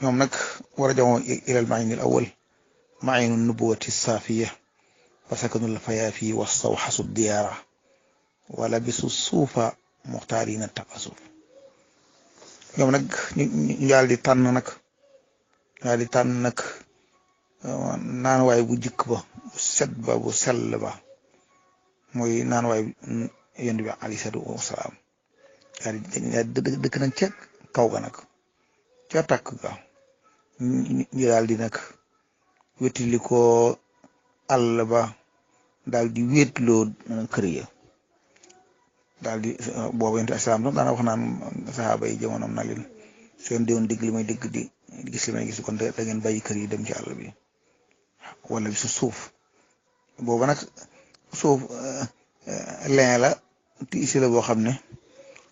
ñoom nag war a jamoo ilal maayni al awal maaynu nubuwati saafiya wa sakanul fayaafi wa sawxasu diyaara wala bisu suufa muxtaarina taqasuf ñoom nag ñu daal di tànn nag naan waay bu jëkk ba bu set ba bu sell ba mooy naan waay yonent bi alayhi salaatu wasalaam dëkk nañ ca kaw ga nag ca tàkk ga ñu daal di nag wétali ko àll ba daal di wéetloo kër ya daal di boobu yonent asalaam sax daana wax naan saxaaba yi jamonoom na leen seen déwoon dégg li may dégg di gis li may gis kon da ngeen bàyyi kër yi dem ci àll bi wala bi su suuf boobu nag suuf lin la tiisi la boo xam ne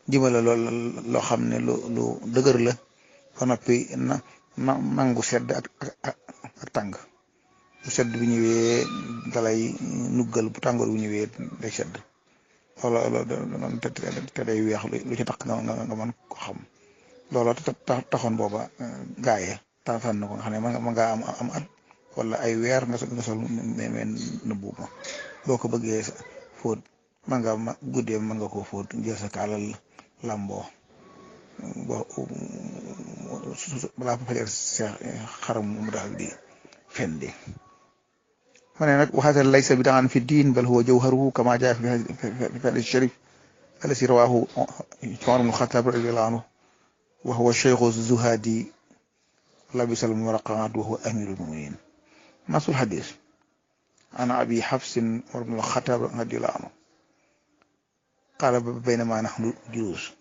jëmale loo xam ne lu dëgër la ba noppi nangu sedd ak tàng bu sedd bi ñëwee dalay nuggal bu tàngoor bi ñëwee day sedd loolu te day weex lu ci tax nga mën ko xam loolu taxoon booba gaaye tànn na ko nga xam ne ma ngaa am at wala ay weer nga sol men nëbbu ma boo ko bëggee fóot man nga guddee mën nga koo fóot jël sa kaalal lamboo balaa fa fajar seex xaram mu daal di fendi ma ne nag waxaate laysa bid'an fi diin bal huwa jawharuhu kama jaa fi hadith sharif allati rawahu Umar ibn Khattab radiyallahu anhu wa huwa shaykhu zuhadi labisal muraqat wa huwa amirul mu'minin nasul hadith ana abi hafsin Umar ibn Khattab radiyallahu anhu qala baynama nahnu julus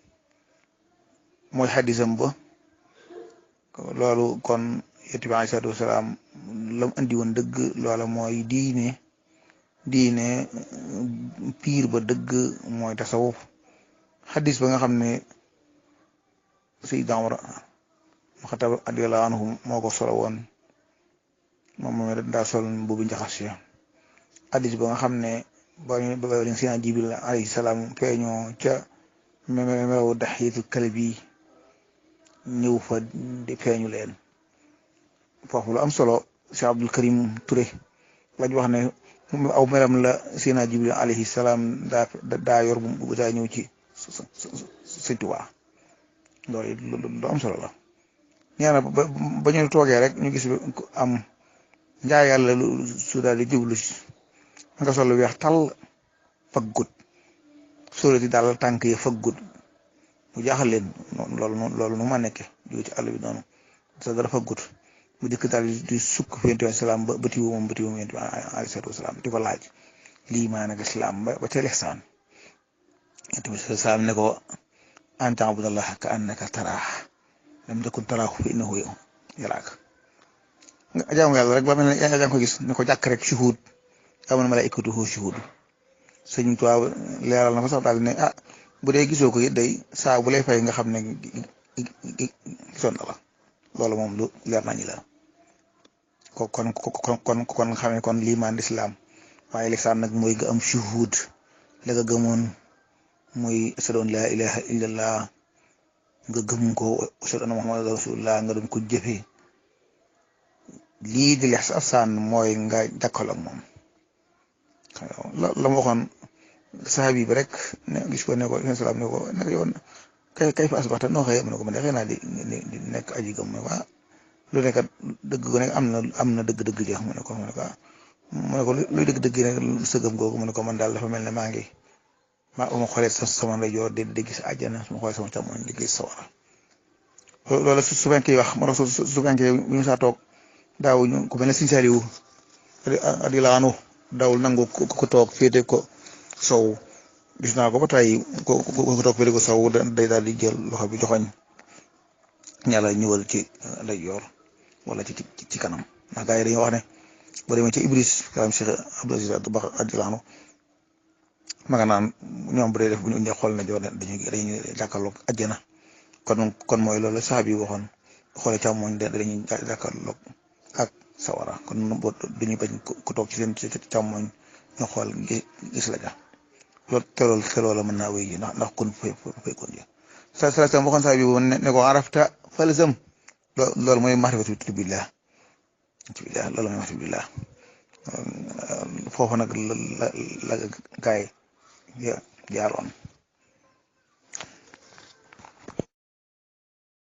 mooy xadisam ba loolu kon yonent bi alayhi salaatu wasalaam lam andi woon dëgg loola mooy diine piir ba dëgg mooy tasawuf xadis ba nga xam ne Sayyidina Umar Xattaab radiyallaahu anhu moo ko solo woon moom daa sol mbubu njaxas ya xadis ba nga xam ne ba leen Seydina Jibril alayhi salaam feeñoo ca meew Dihyatul Kalbi ñëw fa di feeñu leen foofu lu am solo si Abdul Karim Touré lañ wax ne aw melam la Seydina Jibril alayhi salaam daa yor bu daa ñëw ci Sëñ Tuubaa loolu lu am solo la nee na ba ñu toogee rek ñu gis am njaay yàlla lu su daal di jublu nga sol lu weex tàll faggut sóorati daal tànk yi faggut mu jaaxal leen loolu nu ma nekke jóge ci àll bi noonu sa dara faggut mu dikk daal di sukk fi yonent bi salaam ba bëti moom yonent bi alayhi salaatu wasalaam di ko laaj lii maa nag islaam ba ca lixsaan yonent bi salaam ne ko an ta'budallaha ka annaka taraahu lam takun taraahu fa innahu yaraaka nga jaamu yàlla rek ba mel ne yaa ngi ko gis ne ko jàkk rek shuhuud amoon malaa'ikatuhu shuhuud Sëñ Tuubaa leeral na ko sax daal ne bu dee gisoo ko it day saa bu lay fay nga xam ne gisoon na la loolu moom lu leer nañu la kon nga xam ne kon liimaan lislaam waaye lisaan nag mooy nga am shuhuud la nga gëmoon muy ashhadu an laa ilaaha illallah nga gëm ko ashhadu anna muhammadan rasulullah nga doon ko jëfee lii di lihsaan mooy nga jàkkaarloo ak moom la ma waxoon saxaabi bi rek ne gis ko ne ko salaam ne ko nag yow kay fa asbaxta noo xëyee mu ne ko man de xëy naa di nekk aji gëm ne ko lu nekk dëgg gu nekk am na dëgg-dëgg jeex mu ne ko luy dëgg-dëgg ne sa gëm googu mu ne ko man daal dafa mel ne maa ma xoolee sama ndeyjoor di gis àjjana su ma xoolee sama càmmoñ di gis sawara loolu su fekkee wax moo tax su fekkee bu ñu saa toog daaw ñu ku mel ne Sëñ Saaliw radiyallaahu anhu daawul nangu ko toog féete ko sow gis naa ko ba tey ko toog féete ko sow day daal di jël loxo bi joxoñ ñàlla ñëwal ci ndeyjoor wala ci kanam ndax gars yi dañuy wax ne boo demee ci Ibris kalam Cheikh Abdou Aziz Dabakh radiyallaahu anhu ma nga naan ñoom bu dee def bu ñu xool na joor dañuy jàkkaarloog àjjana kon mooy loolu sax bi waxoon xoolee càmmoñ dañuy jàkkaarloog ak sawara kon dañuy bañ ko toog ci seen càmmoñ ñu xool gis la ja loolu te loola mën naa wéy ji ndax kon fay kon ji sa waxoon sax bi ne ko arafta falzam loolu mooy maarifatu billah loolu mooy maarifatu billah foofu nag la gaay jaaroon